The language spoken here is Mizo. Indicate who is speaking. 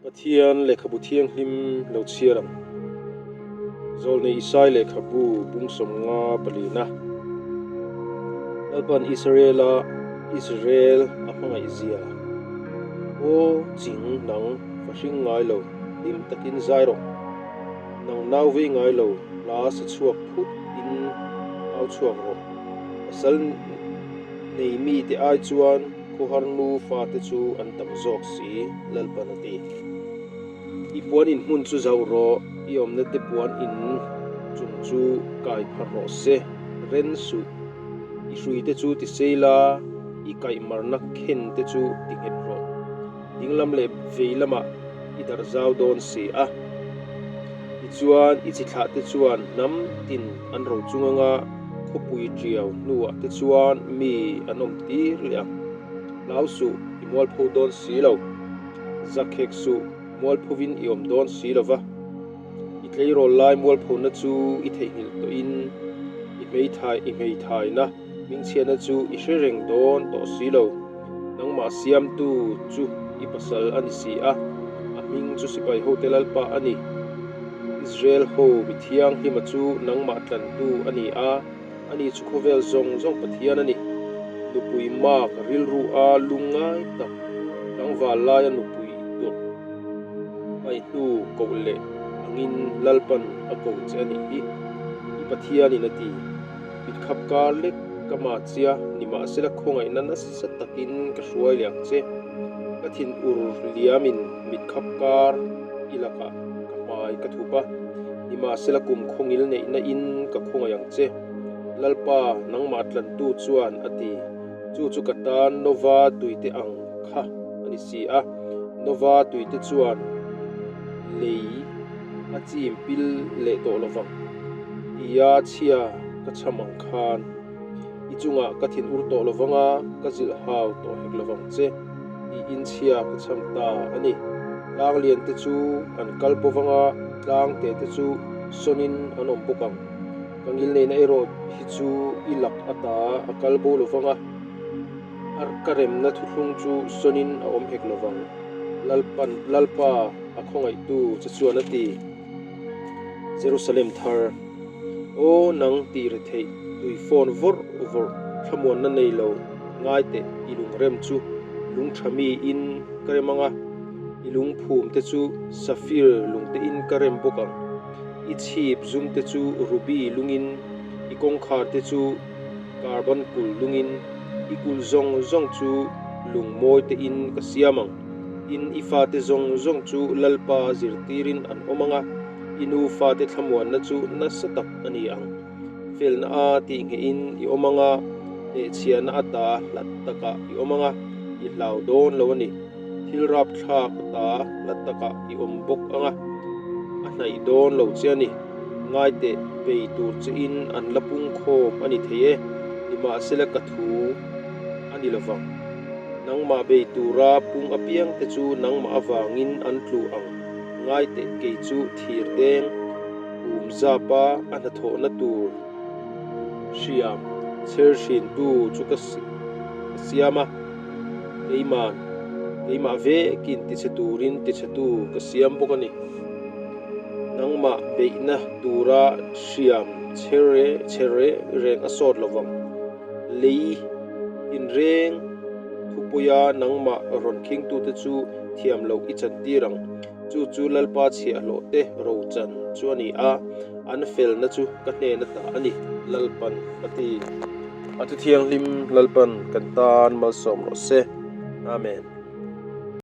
Speaker 1: Pathian lehkhabu thianghlim lo chhiar ang. Zawlnei Isai lehkhabu bung 50 palina. Lalpan Israela Israel a hmangaih zia. Aw ching nang fa hring ngai lo, hlim takin zai rawh. Nang nau vei ngai lo, hla sa chhuak phut in au chhuak rawh. Pasal nei mite ai chuan Khawhar nu fate chu an tam zawk si, Lalpan a ti. I puan in hmun chu zauh rawh, i awmna te puan in chung chu kai pharh rawh se, ren suh. I hrui te chu ti sei la, i kaihmarna khen te chu ti nghet rawh. Dinglam leh vei lamah i darh zau dawn si a. Tichuan, i chi thlah te chuan hnam tin an ro chung anga khawpui ṭiau hnuah te chuan mi an awm tir leh ang. Hlau suh, i mualpho dawn si lo. Zakhek suh, mualphovin i awm dawn si lo va. I tleirawl lai mualphona chu i theihnghilh tawhin i hmeithai i hmeithaina hmingchhiatna chu i hre reng dawn tawh si lo. Nangmah siamtu chu i pasal a ni si a, a hming chu sipai hote Lalpa a ni. Israel ho mi thianghlima chu nangmah tlantu a ni a, ani chu khawvel zawng zawng Pathian a ni. Nupui mak rilru a lungngai tak tlangval laia nupui tur paihnu koh leh angin Lalpan a koh che a nih hi, i Pathianin a ti. Mitkhap kar lek ka mah chia, nimahsela khawngaihna nasa takin ka hruai leh ang che. Ka thin ur liamin mitkhap kar i lakah ka hmai ka thup a, nimahsela kum khawngil neihna in ka khawngaih ang che. Lalpa, nangmah tlantu chuan a ti. Chu chu ka tan Nova tuite ang kha a ni si a. Nova tuite chuan lei a chim pil leh tawh lovang tia chhia ka chham ang khan i chungah ka thin ur tawh lovang a, ka zilh hau tawh hek lovang che tiin chhia ka chham ta a ni. Tlang lian te chu an kal pawh vang a, tlang te te chu sawnin an awm bawk ang. Ka ngilneihna erawh hi chu i lak ata a kal bo lovang a, ka remna thuthlung chu sawnin a awm hek lovang. Lalpan, Lalpa a khawngaihtu che chuan a ti. Jerusalem thar, Aw nang tih ri theih tui phone vawrh vawrh thlamuanna nei lo ngai teh i lungrem chu lung tha mi in ka rem ang a, i lungphum te chu safir lung te in ka rem bawk ang. I chhip zum te chu ruby lungin, i kawngkhar te chu carbon kul lungin, i kulh zawng zawng chu lung mawi te in ka siam ang. Tin, i fate zawng zawng chu Lalpa zirtirin an awm ang a, i nu fate thlamuanna chu nasa tak a ni ang. Felna a tihnghehin i awm ang a, hnehchhiahna ata hlat takah i awm ang a, i hlau dawn lo a ni. Thil rapthlak ata hlat takah i awm bawk ang a, a hnaih dawn lo che a ni. Ngaiteh bei tur chein an la pungkhawm a ni thei e, nimahsela ka thu a ni lovang. Nangmah bei tura pung apiang te chu nangmah avangin an tlu ang. Ngaiteh kei chu thir deng pum zapa a hnathawhna tur hriam chher hrintu chu ka siam a, keiman keimah vekin tichhe turin tichhetu ka siam bawk a ni. Nangmah beihna tura hriam chher chher reng a sawt lovang. Lei inreng thupuia nangmah rawn khingtute chu thiam loh i chantir ang. Chu chu Lalpa chhiahhlawh te rochan chu a ni a, an felna chu ka hnen ata a ni, Lalpan a ti. A thu thianghlim Lalpan kan tan malsawm rawh se. Amen.